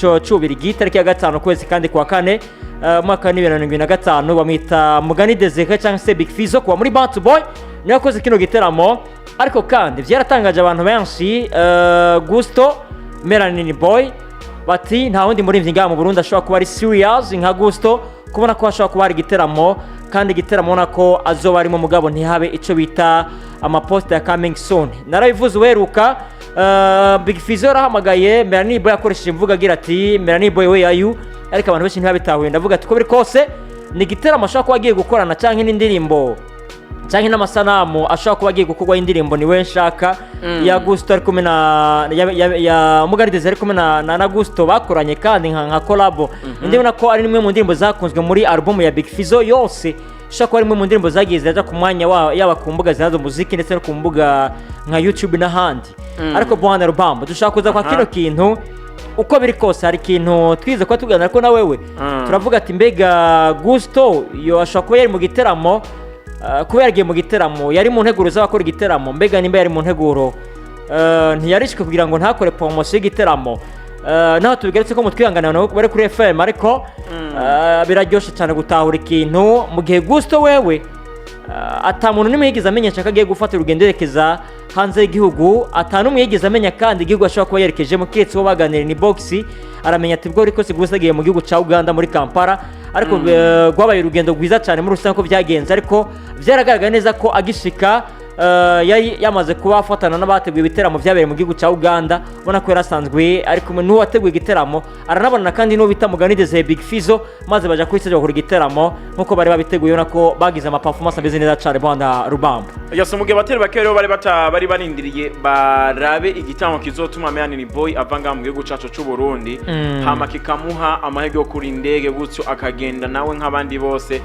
C'Ububirigi, tariki ya 5 ukwezi kandi kwa kane, umwaka wa 2075. Bamwita Mugani Desire cyangwa se Big Fizzo, kuba muri Bantu Boy, niwe yakoze kino giteramo. Ariko kandi byaratangaje abantu benshi, Gusto Melanin Boy bati nta wundi muririmbyi ngaha mu Burundi ashobora kuba ari serious nka Gusto, kubona ko hashobora kuba hari igiteramo, kandi igiteramo ubona ko azoba arimo, mugabo ntihabe icyo bita amaposte ya "coming soon". Narabivuze uheruka, Big Fizzo yarahamagaye Melanin Boy akoresheje imvugo agira ati: "Melanin Boy, where are you?" Ariko abantu benshi ntibabitahuye. Ndavuga ati ko biri kose ni igiteramo ashobora kuba agiye gukorana, cyangwa n'indirimbo, cyangwa n'amasanamu ashobora kuba agiye gukorwaho indirimbo "Niwe Nshaka" ya Gusto ari kumwe na ya Mugani Desire, ari kumwe na Gusto bakoranye kandi nka collabo. Ndabona ko ari imwe mu ndirimbo zakunzwe muri album ya Big Fizzo yose, ishobora kuba ari imwe mu ndirimbo zagiye ziraja ku mwanya wa yaba ku mbuga zinazo muziki ndetse no ku mbuga nka YouTube n'ahandi. Ariko bwana Rubambo, dushaka kuza kwa kino kintu. Uko biri kose hari ikintu twize kuba tuganira ko na wewe, turavuga ati mbega Gusto yo ashobora kuba yari mu giteramo, kuba yaragiye mu giteramo, yari mu nteguro z'abakora igiteramo. Mbega nimba yari mu nteguro, ntiyarishwe kugira ngo ntakore promotion y'igiteramo? Naho tubigarutse ko mutwihanganira bari kuri FM, ariko biraryoshe cyane gutahura ikintu mu gihe Gusto wewe ata muntu n'umwe yigeze amenyesha ko agiye gufata urugendo yerekeza hanze y'igihugu, ata n'umwe yigeze amenya kandi igihugu ashobora kuba yerekejemo, keretse uwo baganiriye ni box aramenya ati bwo rikose Gusto agiye mu gihugu cya Uganda muri Kampala. Ariko rwabaye urugendo rwiza cyane muri rusange ko byagenze, ariko byaragaragaye neza ko agishika yari yamaze kuba afatana n'abateguye ibiteramo byabereye mu gihugu cya Uganda. Ubona ko yari asanzwe ari kumwe n'uwateguye igiteramo, aranabonana kandi n'uwo bita Mugani Desire Big Fizzo, maze baja kuri stage bakora igiteramo nk'uko bari babiteguye. Ubona ko bagize ama performance ameze neza cyane, bwana Rubamba. Yes, mu gihe abatari bake rero bari barindiriye barabe igitaramo kizotuma Melanin Boy ava ngaha mu gihugu cacu c'u Burundi, hama kikamuha amahirwe yo kuri indege, gutyo akagenda nawe nk'abandi bose.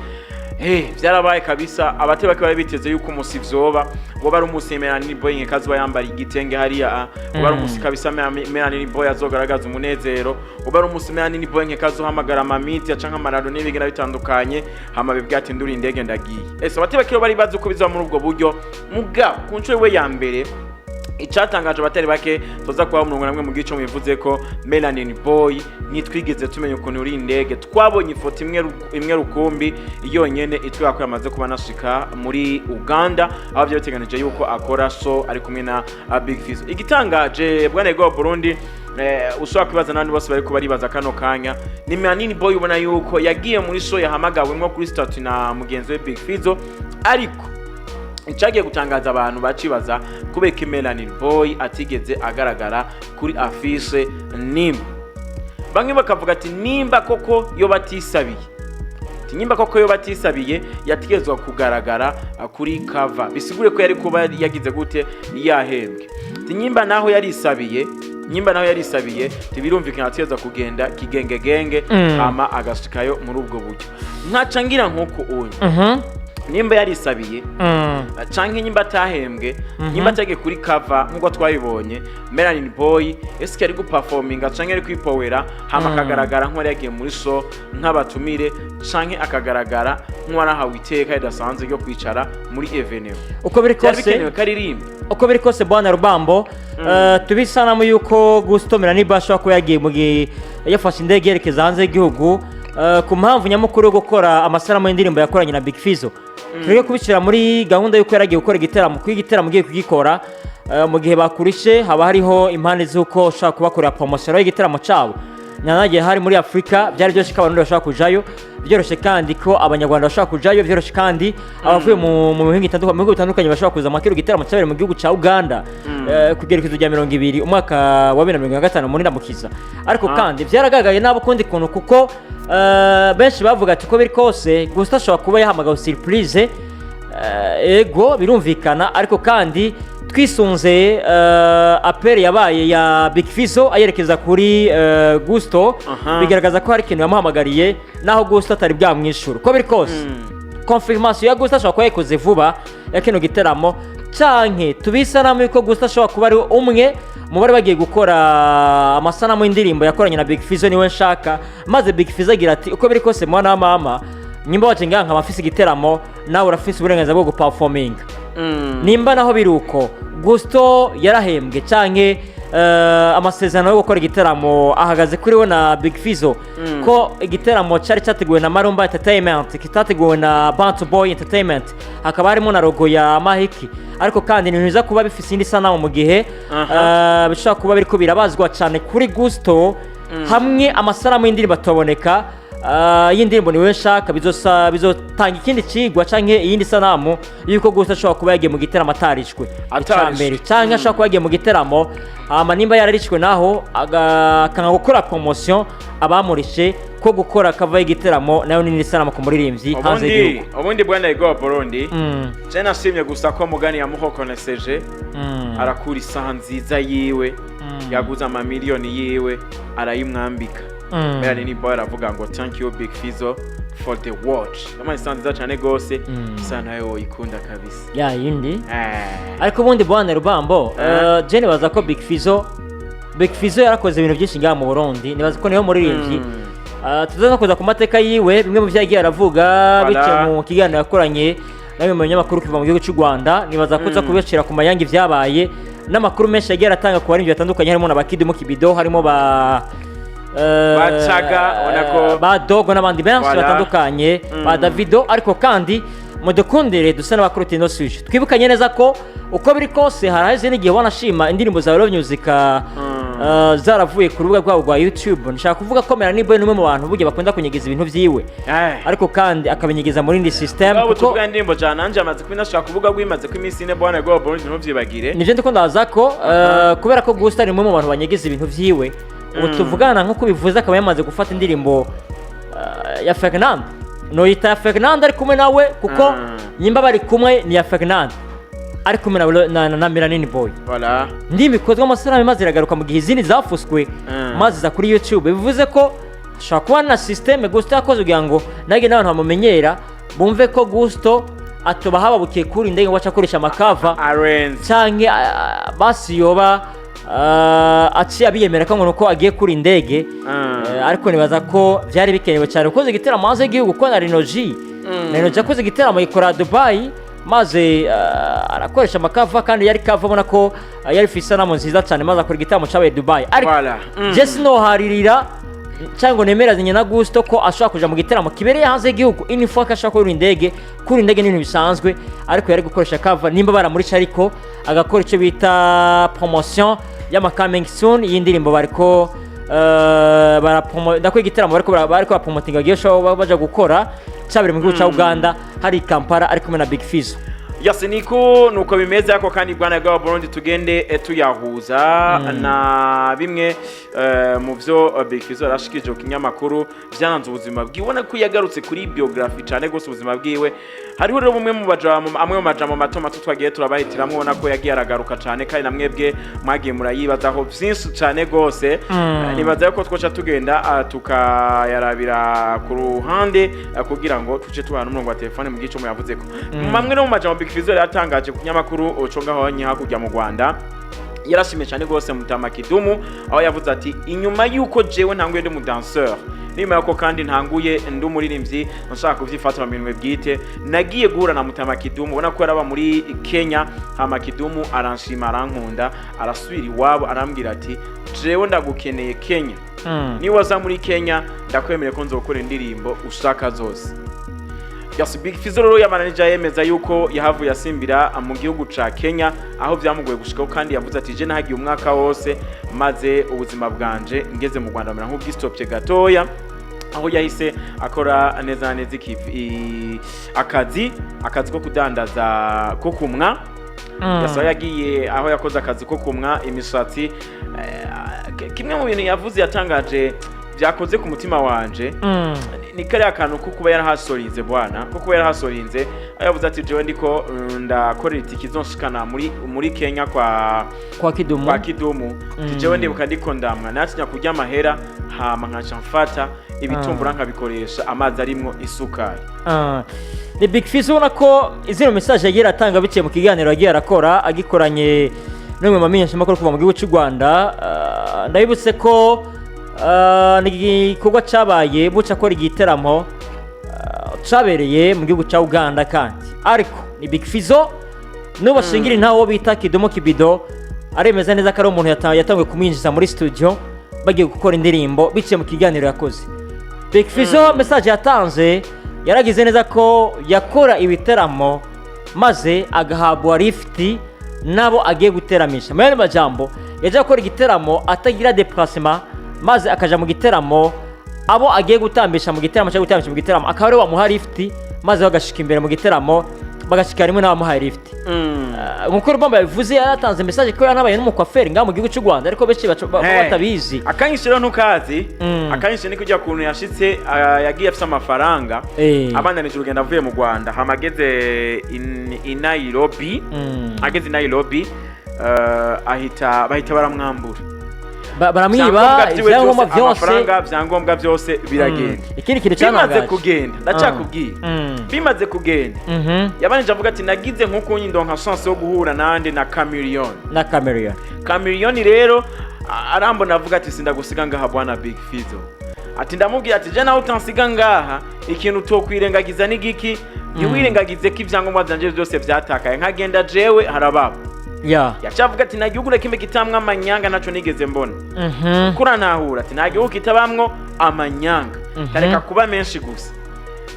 Vyarabaye kabisa. Abatari bake bari biteze yuko umusi vyoba woba ari umusi Melanin Boy nkekazi yambara igitenge hariya, woba ari umusi kabisa Melanin Boy azogaragaza umunezero, woba ari umusi Melanin Boy nkekazi uhamagara amamiti canke amarado n'ibigenda bitandukanye, hama bibwira ati nduri indege ndagiye. Ese abatari bake bari bazi uko bizaba muri ubwo buryo? Mugabo ku nshuro we ya mbere, icatangaje abatari bake, tuza kuba umurongo namwe mu gico mwivuze ko Melanin Boy ntitwigeze tumenya ukuntu uri indege. Twabonye ifoto imwe imwe rukumbi yonyene itwereka ko yamaze kuba anashika muri Uganda, aho byari biteganije yuko akora show ari kumwe na Big Fizzo. Igitangaje, bwana Ego Burundi, ushobora kwibaza n'abandi bose bariko baribaza kano kanya, ni Melanin Boy ubona yuko yagiye muri show yahamagawemwo kuri statut na mugenzi we Big Fizzo, ariko icagiye gutangaza abantu bacibaza kubera ko Melanin Boy atigeze agaragara kuri affiche nimwe. Bamwe bakavuga ati nimba koko yo batisabiye, ati nimba koko yo batisabiye yategerezwa kugaragara kuri cover, bisigure ko yari kuba yagize gute, yahembwe. Ati nimba naho yarisabiye, nimba naho yarisabiye, tibirumvikana ategerezwa kugenda kigengegenge, hama agashikayo muri ubwo buryo. Nkaca ngira nk'uku unye, nimba yarisabiye canke nimba atahembwe, nimba atagiye kuri cover nk'uko twabibonye, Melanin Boy ese ari guperforminga canke ari kwipowera, hama akagaragara nk'uwari yagiye muri show nk'abatumire, canke akagaragara nk'uwarahawe iteka ridasanzwe ryo kwicara muri événement? Uko biri Byari kose, bikenewe ko aririmba. Uko biri kose, bwana Rubambo, tubisanamu yuko Gusto Melanin Boy ashobora kuba yagiye mu gihe yafashe indege yerekeza hanze y'igihugu, ku mpamvu nyamukuru yo gukora amasanamu y'indirimbo yakoranye na Big Fizzo. Tureke kubishyira muri gahunda y'uko yaragiye gukora igiteramo, kuko igiteramo ugiye kugikora, mu gihe bakurishe haba hariho impande z'uko ushobora kubakorera promotion y'igiteramo cyabo. Nyanagiye hari muri Afurika, byari byoroshye ko Abarundi bashobora kujayo, byoroshye kandi ko Abanyarwanda bashobora kujayo, byoroshye kandi abavuye mu bihugu bitandukanye, mu bihugu bitandukanye bashobora kuza mu kino gitaramo cyabereye mu gihugu cya Uganda, kugera ku rya 20 umwaka wa 2025 muri Ndamukiza. Ariko kandi byaragaragaye nabo ukundi kuntu, kuko benshi bavuga ati uko biri kose Gusto ashobora kuba yahamagawe surprise. Ego birumvikana, ariko kandi twisunze appel yabaye ya Big Fizzo ayerekeza kuri Gusto, bigaragaza ko hari ikintu yamuhamagariye naho Gusto atari bwamwishyura. Uko biri kose, confirmation ya Gusto ashobora kuba yayikoze vuba ya kino giteramo, canke tubisanamu yuko Gusto ashobora kuba ari umwe mu bari bagiye gukora amasanamu y'indirimbo yakoranye na Big Fizzo "Niwe Nshaka", maze Big Fizzo agira ati uko biri kose mwana wa mama, nimba waje ngaha nkaba mfise igiteramo, nawe urafise uburenganzira bwo guperforminga. Nimba naho biri uko Gusto yarahembwe canke Amasezerano yo gukora igiteramo ahagaze kuri we na Big Fizzo, ko igiteramo cyari cyateguwe na Marumba Entertainment, kitateguwe na Bantu Boy Entertainment, hakaba harimo na logo ya Mahiki. Ariko kandi ni biza kuba bifise indi sanamu mu gihe bishobora kuba biriko birabazwa cyane kuri Gusto hamwe amasanamu y'indirimbo ataboneka, y'indirimbo Niwe Nshaka, bizosa bizotanga ikindi cigwa canke iyindi sanamu yuko Gusto ashobora kuba yagiye mu giteramo atarishwe. Atarishwe. Icambere, canke ashobora kuba yagiye mu giteramo, hama nimba yararishwe naho akanga gukora promotion, abamurishe ko gukora cover y'igiteramo nayo ni sanamu ku muririmbyi hanze Ubundi y'igihugu. Ubundi bwana Ego Burundi, je nashimye gusa ko Mugani yamuhokoneseje, arakura isaha nziza yiwe, yaguze amamiliyoni yiwe, arayimwambika. Melanin Boy aravuga ngo "Thank you, Big Fizzo, for the watch." Yamuhaye isaha nziza cyane gose. Isaha nayo woyikunda kabisa. Ya yindi. Ariko ubundi bwana Rubambo, je nibaza ko Big Fizzo yarakoze ibintu byinshi ngaha mu Burundi. Nibaza ko niyo muririmbyi. Tuza no kuza ku mateka yiwe, bimwe mu byo yagiye aravuga biciye mu kiganiro yakoranye na bimwe mu binyamakuru kuva mu gihugu cy'u Rwanda. Nibaza ko uza kubicira ku mayange ibyabaye n'amakuru menshi yagiye aratanga ku baririmbyi batandukanye, harimo na ba Kidumu Kibido, harimo ba Ba Chaga, ubona ko- ba Dogo n'abandi benshi batandukanye, ba Davido. Ariko kandi mudukundire dusa n'abakurutira ino sujet, twibukanye neza ko uko biri kose haraheze n'igihe wanashima indirimbo za Love Music zaravuye ku rubuga rwabo rwa YouTube. Nshaka kuvuga ko Melanin Boy ni umwe mu bantu burya bakunda kunyegeza ibintu vyiwe, ariko kandi akabinyegeza muri indi system. Waba Kuko tuvuga indirimbo jana nanje amaze kuba nashaka kuvuga rwimaze ko iminsi 4, bwana Ego Burundi, ntuvyibagire. Nivyo ndiko ndaza ko kubera ko Gusta ni umwe mu bantu banyegeza ibintu vyiwe, ubu tuvugana nk'uko bivuze akaba yamaze gufata indirimbo ya Fernand, noyita ya Fernand ari kumwe nawe, kuko nyimba bari kumwe ni ya Fernand ari kumwe na Melanin Boy. Voilà. Indirimbo ikozwe amasanamu maze iragaruka mu gihe izindi zafuswe, maze iza kuri YouTube. Bivuze ko ashobora kuba na système Gusto yakoze kugira ngo nage n'abantu bamumenyera bumve ko Gusto atoba hababukiye kuri indege ngo ace akoresha ama cover Arenze. canke basi yoba aciye abiyemera ko ngo nuko agiye kuri indege. Ariko nibaza ko byari bikenewe cyane kuko igiteramo hanze y'igihugu, kuko na Rinoji, na Rinoji yakoze igiteramo yikora Dubai, maze arakoresha ama cover, kandi yari cover ubona ko yari ifite isanamu nziza cyane, maze akora igitaramo cyabaye Dubai. Ariko Voilà. Je sinoharirira cyangwa ngo nemerazanye na Gusto ko ashobora kuja mu gitaramo kibereye hanze y'igihugu une fois ko ashobora kurira indege. Kuri indege ni ibintu bisanzwe, ariko yari gukoresha cover nimba baramurisha, ariko agakora icyo bita promotion y'ama coming soon y'indirimbo bariko barapromo, ndako igitaramo bariko barapromotinga bagiye baja gukora cyabere mu gihugu cya Uganda, hari i Kampala, ari kumwe na Big Fizzo. Yes, niko nuko bimeze. Ariko kandi bwana bwa Burundi, tugende tuyahuza na bimwe mu byo Big Fizzo yarashikije ku kinyamakuru byaranze ubuzima bwiwe, ubona ko yagarutse kuri biography cyane gose, ubuzima bwiwe. Hariho rero bumwe mu majambo, amwe mu majambo mato mato twagiye turabahitiramwo, ubona ko yagiye aragaruka cyane, kandi namwebwe mwagiye murayibazaho byinshi cyane gose. Nibaza yuko twoca tugenda tukayarabira ku ruhande kugira ngo tuce tubana n'umurongo wa telefone mu gice muyavuze ko mamwe no mu majambo Big Fizzo yatangaje ku kinyamakuru cyo ngaho hakurya mu Rwanda. Yarashimye cyane rwose Mutama Kidumu, aho yavuze ati inyuma y'uko jewe ntanguye ndi umudanseur, nyuma y'uko kandi ntanguye ndi umuririmbyi nshaka kuvyifata mu minwe bwite, nagiye guhura na Mutama Kidumu, ubona ko yaraba muri Kenya, hama Kidumu aranshima, arankunda, arasubira iwabo arambwira ati jewe ndagukeneye Kenya, niba waza muri Kenya ndakwemereye ko nzokora indirimbo ushaka zose. Yes, Big Fizzo rero yabananije yemeza yuko yahavuye asimbira mu gihugu ca Kenya, aho byamugoye gushikaho, kandi yavuze ati je nahagiye umwaka wose, maze ubuzima bwanje ngeze mu Rwanda mera nk'ubwistopye gatoya, aho yahise akora neza na neza akazi ko kudandaza ko kumwa. Yasa yagiye aho yakoze akazi ko kumwa imishatsi. Kimwe mu bintu yavuze yatangaje byakoze ku mutima wanje ni kariya kantu ko kuba yarahasorinze, bwana, ko kuba yarahasorinze, aho yavuze ati jewe ndiko ndakorera itike izonshikana muri Kenya kwa kwa Kidumu. Kwa Kidumu. Ati jewe ndibuka ndiko ndamwa natinya kurya amahera, hama nkaca mfata ibitumbura nkabikoresha amazi arimwo isukari. Ni Big Fizzo, ubona ko izino message yagiye aratanga biciye mu kiganiro yagiye arakora agikoranye n'umwe mu bamenyeshamakuru kuva mu gihugu cy'u Rwanda. Ndabibutse ko ni igikorwa cyabaye buca akora igiteramo cyabereye mu gihugu cya Uganda kandi. Ariko ni Big Fizzo n'ubashingira intawo bita Kidumu Kibido. Aremeza neza ko ari umuntu yatanguye kumwinjiza muri studio bagiye gukora indirimbo biciye mu kiganiro yakoze. Big Fizzo, message yatanze, yaragize neza ko yakora ibiteramo maze agahabwa lift nabo agiye guteramisha. Mu yandi majambo, yajya gukora igiteramo atagira déplacement, maze akaja mu giteramo, abo agiye gutambisha mu giteramo cyangwa gutambisha mu giteramo akaba ariwe bamuha lift, maze bagashika imbere mu giteramo, bagashika rimwe n'abamuhaye lift. Nkuko Rubamba yabivuze, yaratanze message ko yanabaye n'umukwaferi ngaha mu gihugu cy'u Rwanda, ariko benshi batabizi. Akanyishe rero ntukazi. Akanyishe ni kujya kuntu yashitse, yagiye afise amafaranga, abandanije urugendo avuye mu Rwanda, hama ageze i Nairobi, ageze i Nairobi, ahita bahita baramwambura. Baramwiba Ivyangombwa vyiwe ibyangombwa vyose, byose. Amafaranga, vyangombwa byose biragenda. Ikindi kintu Bimaze cyantangaje kugenda, ndacakubwiye, bimaze kugenda, yabanije avuga ati nagize nk'uko ndonka chance yo guhura nande, na Chameleone. Na Chameleone. Chameleone rero arambona avuga ati sindagusiga ngaha, bwana Big Fizzo. Ati ndamubwira ati je nawe utansiga ngaha, ikintu utokwirengagiza ni giki? Ntiwirengagize ko ivyangombwa vyanje byose vyatakaye, nkagenda jewe harababo. Yacavuga ati nta gihugu na kimwe kitamwo amanyanga, ntaco nigeze mbona. Kurantahura, ati nta gihugu kitabamwo amanyanga, tareka kuba menshi gusa.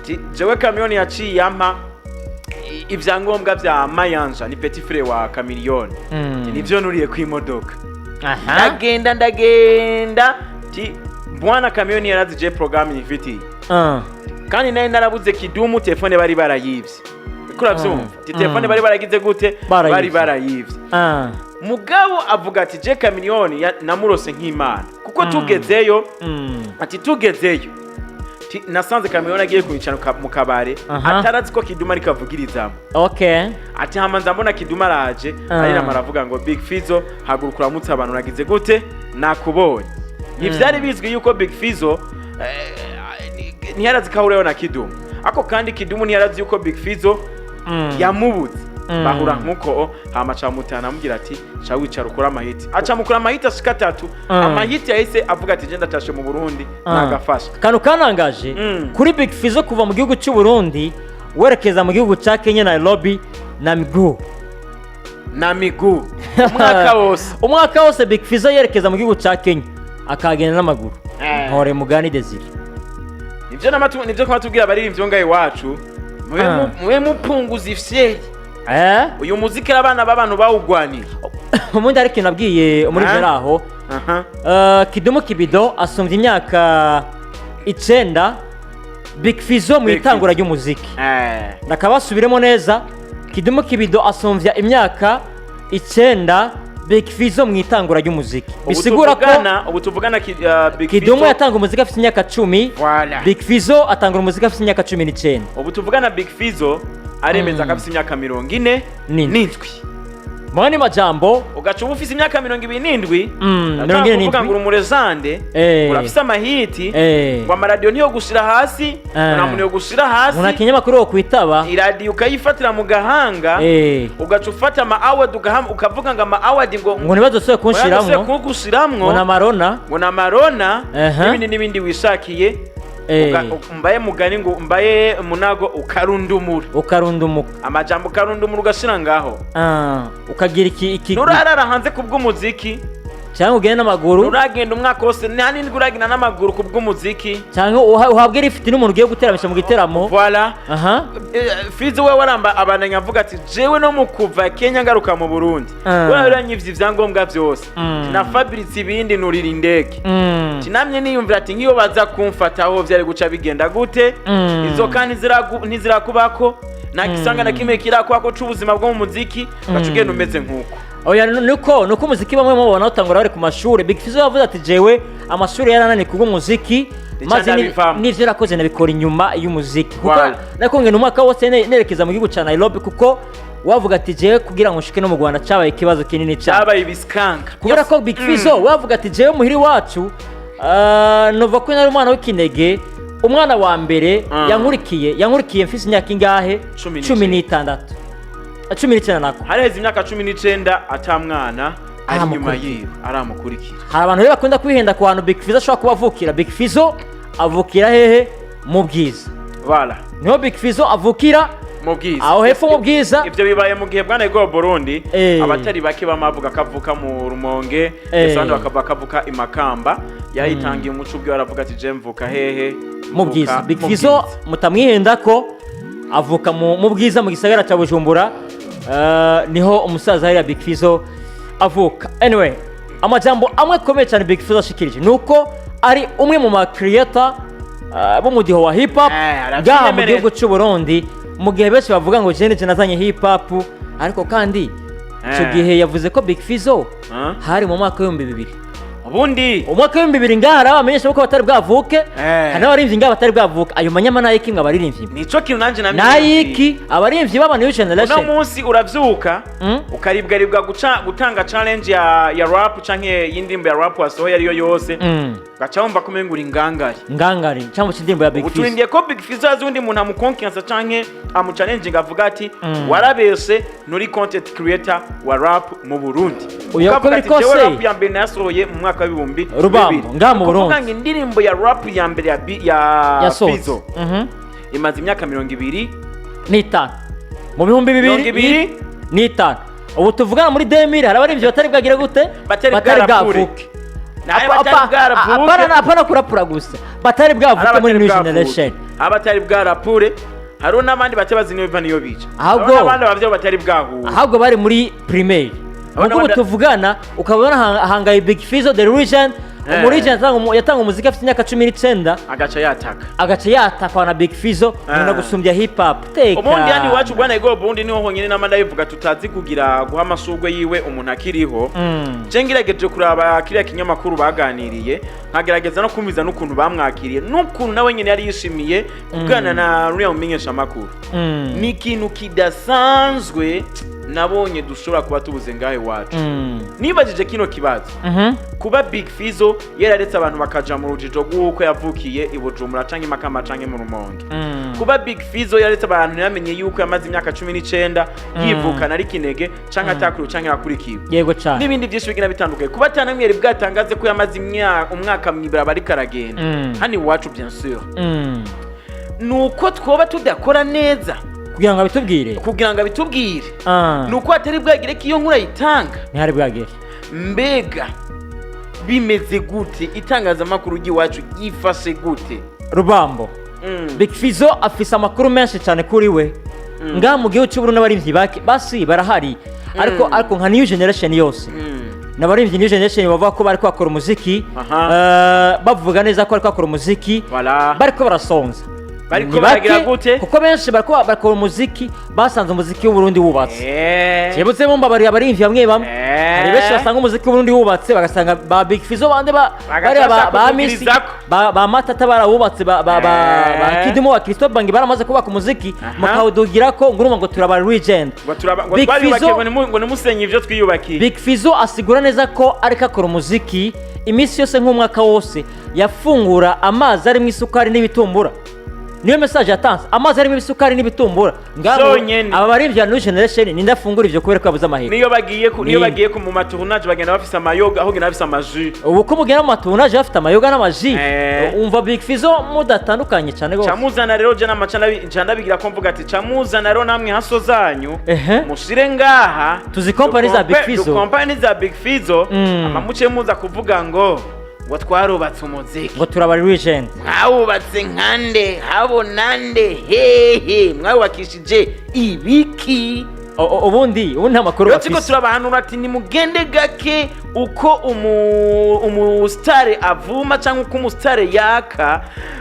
Ati jewe Chameleone yaciye ampa ivyangombwa vya Mayanja, ni petit frère wa Chameleone. Ati nivyo nuriye kw'imodoka, ndagenda ndagenda. Ti bwana Chameleone yarazi je programme nyifitiye, kandi nari narabuze Kidumu, telefone bari barayivye. Uriko uravyumva? Ti telefone bari baragize gute? Barayivye. Bari barayivye. Mugabo avuga ati je Chameleone namurose nk'Imana, kuko tugezeyo, ati tugezeyo, nasanze Chameleone agiye kwicara mu kabare, atarazi ko Kidumu ariko avugirizamo. Ati hama nza mbona Kidumu araje, arirama aravuga ngo Big Fizzo, haguruka uramutse abantu, uragize gute, nakubonye. Ntivyari bizwi yuko Big Fizzo ntiyarazi ko ahurayo na Kidumu, ako kandi Kidumu ntiyarazi yuko Big Fizzo yamubuze. Bahura nkuko, hama camutana amubwira ati ca wicara ukora amahiti, aca mukora amahiti ashika atatu. Amahiti yahise avuga ati je ndatashe mu Burundi, nagafasha. Akantu kanangaje kuri Big Fizzo kuva mu gihugu cy'u Burundi werekeza mu gihugu cya Kenya, Nairobi, na miguu. Na miguu, umwaka wose. Umwaka wose Big Fizzo yerekeza mu gihugu cya Kenya akagenda n'amaguru. Ntore Mugani Desire. Nivyo nivyo kuma tubwira abaririmbyi bo ngaho iwacu, mube mupunguza ifyeri. Uyu muziki abana b'abantu bawugwaniye. Ubundi hari ikintu nabwiye muri aho. Kidumu Kibido asumbya imyaka 9 Big Fizzo mu Big itangura Fizzo. ry'umuziki. Ndakabasubiremo neza, Kidumu Kibido asumbya imyaka 9 Big Fizzo mu itangura ry'umuziki. Ubu Bisigura ko ubu tuvugana Big Kidumu Fizzo yatanga umuziki afite imyaka 10, Voilà. Big Fizzo atanga umuziki afite imyaka 19. Ubu tuvugana Big Fizzo aremeza ko afise imyaka mirongo ine N'indwi. n'indwi. Mu yandi majambo, ugaca uba ufise imyaka 27, ndashaka 47. kuvuga ngo uri umurezande, urafise amahiti, ngo amaradiyo niyo gushira hasi, nta muntu yo gushira hasi. Umuntu akinyamakuru wo kwitaba. Iradiyo ukayifatira mu gahanga, ugaca ufata ama award, ukavuga ngo ama award ngo ngo ntibazosubire kunshiramwo, kunshiramwo, ngo na marona. Ngo na marona, n'ibindi n'ibindi wishakiye. Mbaye mugani ngo mbaye munago ukarundumura. Ukarundumuka. Amajambo ukarundumura ugashira ngaho. Ukagira iki Nurarara hanze kubw'umuziki, cyangwa ugende n'amaguru, nuragenda umwaka wose nta n'indwi uragenda n'amaguru kubw'umuziki, cyangwa uhabwe lift n'umuntu ugiye guteramisha mu giteramo. Voilà. Aha. Fizo we waramba abandanya avuga ati jewe no mu kuva Kenya ngaruka mu Burundi, we yaranyivye ivyangombwa vyose, na Fabrice ibindi, nurira indege. Tinamye niyumvira ati nk'iyo baza kumfata aho vyari guca bigenda gute? Izo kandi ntizirakubako, nta gisanga na kimwe kirakubako c'ubuzima bwo mu muziki, ugaca ugenda umeze nk'uko. Oya, nuko umuziki bamwe mubona batangura bari ku mashuri. Big Fizzo yavuze ati jewe amashuri yarananiye kubw'umuziki, Nica maze ndabivamo. n'ivyo nakoze nabikora inyuma y'umuziki, kuko Voilà. nako ngenda umwaka wose nerekeza mu gihugu ca Nairobi, kuko wavuga ati jewe kugira ngo nshike no mu Rwanda cabaye ikibazo kinini cyane. Cyabaye ibisikanga. Kubera ko Big Fizzo wavuga ati jewe muhiri wacu, nova ko nari umwana w'ikinege, umwana wa mbere, yankurikiye mfise imyaka ingahe? 19. 16, 19 nako. Haraheze imyaka 19 ata mwana ari inyuma Aramukurikiye. yiwe aramukurikira. Hari abantu rero bakunda kwihenda ku hantu Big Fizzo ashobora kuba avukira. Big Fizzo avukira hehe? Mu Bwiza. Voilà. Niho Big Fizzo avukira. Mu Mu Bwiza. Aho hepfo mu Bwiza. Ivyo bibaye mu gihe bwana Igor Burundi abatari bake bamavuga kavuka mu Rumonge, ndetse abandi bakavuga kavuka i Makamba. Yayitangiye umuco ubwe, aravuga ati: "Je mvuka hehe?" Mu Bwiza. Mvuka Big mu Fizzo, Bwiza. mutamwihenda ko avuka mu Bwiza, mu gisagara cya Bujumbura. Niho umusaza hariya Big Fizzo avuka. Anyway, amajambo amwe akomeye cyane Big Fizzo ashikirije ni uko ari umwe mu ma creator b'umudiho wa hip hop Aravyiyemerera. ngaha mu gihugu cy'u Burundi, mu gihe benshi bavuga ngo jene nazanye hip hop. Ariko kandi icyo gihe yavuze ko Big Fizzo Ah. hari mu mwaka w'2000. Ubundi Umwaka w'2000 ngaha hari abamenyesha ko batari bwavuke, hari n'abaririmbyi ngaha batari bwavuke. Ayo manyama n'ayiki mwe abaririmbyi? Nico kintu nanje namye. N'ayiki abaririmbyi b'aba new Uno generation? munsi uravyuka, ukaribwaribwa guca gutanga challenge ya rap canke y'indirimbo ya rap wasohoye ariyo yose, gaca wumva ko umenga uri ngangari. Ngangari cyangwa se indirimbo ya Big Ubu Fizzo. turindiye ko Big Fizzo azi undi muntu amukonkiyansa canke amuchallenginga, avuga ati: "Warabeshe, nturi content creator wa rap mu Burundi." Oya, uko Ukavuga biri ati: "Jewe kose, rap ya mbere nayasohoye mu mwaka w'ibihumbi Rubambo, bibiri." ngaha mu Ni ukuvuga Burundi. ngo indirimbo ya rap ya mbere ya Yasohotse Fizzo imaze imyaka 25, mu bihumbi mirongo bibiri ibiri n'itanu. Ubu tuvugana muri 2000 hari abaririmbyi batari bwagire gute? Batari bwarapure. Bwavuke. Nawe batari bwaravuke. Apana kurapura gusa, batari bwavuke muri new generation. Abatari bwarapure, hariho n'abandi batari bazi niyo biva niyo bica. Ahubwo- Hariho n'abandi abavyeyi batari bwahure. Ahubwo bari muri primaire. Abana Ubwo ubu tuvugana ukabona hangaye Big Fizzo the Legend. Umu legend yatanga umuziki afite imyaka 19. Agaca yataka. Agaca yatakwa na Big Fizzo umuntu gusumbya hip hop teka. Ubundi hano iwacu, bwana Ego, ubundi niho honyine nama ndabivuga, tutazi kugira guha amashurwe yiwe umuntu akiriho. Je ngerageje kuraba kiriya kinyamakuru baganiriye, nkagerageza no kumviza n'ukuntu bamwakiriye n'ukuntu nawe nyine yari yishimiye kuganira na ruriya mumenyeshamakuru. Ni ikintu kidasanzwe nabonye dushobora kuba tubuze ngaho iwacu. Nibajije kino kibazo: kuba Big Fizzo yararetse abantu bakaja mu rujijo rw'uko yavukiye i Bujumbura canke i Makamba canke mu Rumonge, kuba Big Fizzo yararetse abantu ntibamenye yuko yamaze imyaka 19 yivukana ari kinege canke atakuriwe canke yakurikiwe, Yego cyane. n'ibindi byinshi bigenda bitandukanye, kuba atanamwe bwatangaze ko yamaze umwaka mw'ibarabara ariko aragenda hano iwacu, bien sûr, nuko twoba tudakora neza kugira ngo abitubwire. Kugira ngo abitubwire. Nuko atari bwagire ko iyo nkuru ayitanga. Ntihari bwagere. Mbega bimeze gute? Itangazamakuru ry'iwacu ryifashe gute? Rubambo, Big Fizzo afise amakuru menshi cyane kuri we. Ngaha mu gihugu cy'u Burundi abaririmbyi bake basi barahari, ariko nka new generation yose, n'abaririmbyi new generation bavuga ko bari bakora umuziki, bavuga neza ko bari bakora umuziki, Voilà. bariko barasonza. Bariko Ni bake, baragira gute? Kuko benshi bariko bakora umuziki basanze umuziki w'Uburundi wubatse. Cyebutse mumbabariye abaririmbyi bamwe bamwe, hari benshi basanga umuziki w'Uburundi wubatse, bagasanga ba Big Fizzo bande ba Bagaca bariya ba bashaka ba Misi kuvugirizako. ba Matata barawubatse, ba Kidumu, ba Christophe Bangi baramaze kubaka umuziki, mukawudugira ko ngo urumva ngo turaba legend. Ngo turaba ngo Big twayubakiye, Fizzo- ngo nimusenye ivyo twiyubakiye. Big Fizzo asigura neza ko ariko akora umuziki iminsi yose, nk'umwaka wose yafungura amazi arimo isukari n'ibitumbura. Niyo message yatanze: amazi arimo isukari n'ibitumbura. Ngaho Zonyene. aba baririmbyi ba new generation ninde afungura ivyo kubera ko yabuze amahera? Niyo Ni- bagiye ku mu matournage bagenda bafise amayoga, aho genda bafise amajus. Ubu ko mugenda mu matournage bafite amayoga n'amaji, umva Big Fizzo mudatandukanye cyane rwose. Camuzana rero je namaca nca ndabigira ko mvuga ati: "Camuzana rero namwe haso zanyu, mushire ngaha." Tuzi company za Big Fizzo. Company za Big Fizzo. Amamuce muza kuvuga ngo twarubatse umuziki, ngo turaba legend. Mwawubatse nkande? Habonande hehe? Mwawubakishije ibiki? Ubundi nta makuru Rero turiko bafise. turabahanura ati nimugende gake. Uko umusitare avuma cyangwa uko umusitare yaka,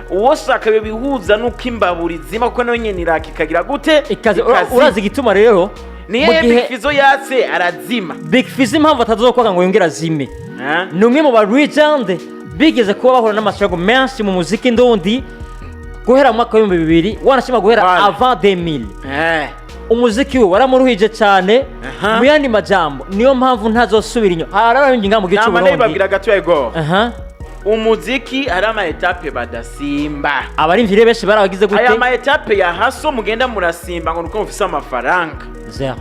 uwoshaka bihuza n'uko imbabura izima, kuko nayo nyene iraka ikagira gute? Ikaze. Urazi igituma rero Niyo mu gihe Big Fizzo yatse arazima. Big Fizzo impamvu atazokwanga ngo yongere azime, Eh? ni umwe mu ba legend bigeze kuba bahura n'amashago menshi mu muziki ndundi guhera mu mwaka w'2000, wanashima guhera Voilà. avant 2000. Umuziki we waramuruhije cyane. Mu yandi majambo, niyo mpamvu ntazosubira inyuma. Hari abaririmbyi ngaha mu gihugu cy'u Nama Burundi. ndabibabwira gato yego. Umuziki hari ama étapes badasimba. Abaririmbyi rero benshi barabagize gute? Aya ma étapes ya haso mugenda murasimba ngo nuko mufise amafaranga. Zero.